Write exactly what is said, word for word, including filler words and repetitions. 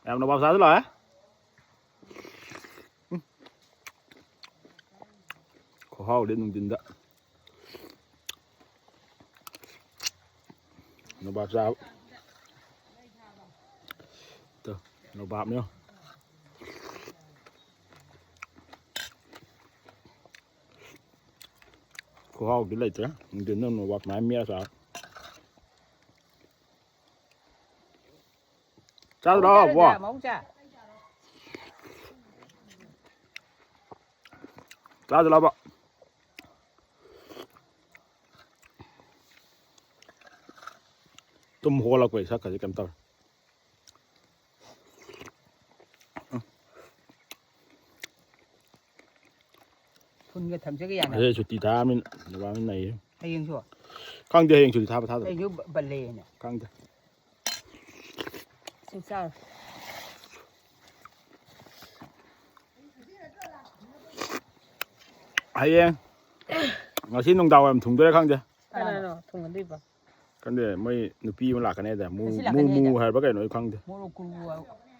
ꯌꯥꯝ ꯅꯣꯕꯥꯞ ꯆꯥꯁꯤ ꯂꯥꯛꯑꯦ꯫ ꯎꯝ꯫ ꯈꯨꯍꯥꯎꯗꯤ ꯅꯨꯡꯊꯤꯟꯗ ꯅꯣꯕꯥꯞ ꯆꯥꯕ꯫ ꯇꯨ, ꯅꯣꯕꯥꯞꯅꯦ꯫ ꯈꯨꯍꯥꯎꯗꯤ ꯂꯩꯇ꯭ꯔꯦ꯫ ꯅꯨꯡꯊꯤꯟꯗ ꯅꯣꯕꯥꯞ ꯁꯨꯃꯥꯏꯅ ꯃꯦꯠꯂ ꯆꯥꯕ꯫ ꯆꯥꯗ꯭ꯔꯣ, ꯃꯧ ꯕꯣ? ꯆꯥ, ꯃꯧ ꯆꯥ꯫ ꯆꯥꯗ꯭ꯔꯣꯕ? ꯇꯨꯝ ꯍꯧꯒꯠꯂꯛꯄꯩ ꯁꯛꯀꯁꯦ ꯀꯩꯝ ꯇꯧꯔꯦ꯫ ꯐꯨꯟꯒ ꯊꯝꯖꯒꯦ ꯌꯥꯅꯤ꯫ ꯑꯗꯩ ꯁꯨꯇꯤ ꯊꯥꯔꯃꯤꯅ ꯅꯨꯡꯉꯥꯏꯕ ꯅꯩꯌꯦ꯫ ꯍꯌꯦꯡꯁꯨ? ꯈꯪꯗꯦ ꯍꯌꯦꯡ ꯁꯨꯇꯤ ꯊꯥꯕ ꯊꯥꯗꯕ꯫ ꯍꯌꯦꯡꯁꯨ ꯕ-, ꯕꯟ ꯂꯩꯌꯦꯅꯦ꯫ ꯈꯪꯗꯦ꯫ ꯁꯤ ꯆꯥꯔꯣ꯫ ꯍꯌꯦꯡ꯫ ꯉꯁꯤ ꯅꯨꯡꯗꯥꯡ ꯋꯥꯏꯔꯝ ꯊꯨꯡꯗꯣꯏꯔꯥ ꯈꯪꯗꯦ꯫ ꯀꯅꯥꯅꯣ ꯊꯣꯡꯒꯟꯗꯣꯏꯕ? ꯈꯪꯗꯦ, ꯃꯣꯏ ꯅꯨꯄꯤ ꯑꯃ ꯂꯥꯛꯀꯅꯤ ꯍꯥꯏꯗꯥꯏ? ꯃꯨ-, ꯉꯁꯤ ꯂꯥꯛꯀꯅꯤ ꯃꯨ-, ꯃꯨ ꯍꯥꯏꯗꯥꯏ? ꯍꯥꯏꯕ ꯀꯩꯅꯣ ꯑꯩ ꯈꯪꯗꯦ꯫ ꯃꯣꯔꯣꯛ ꯀꯨ-,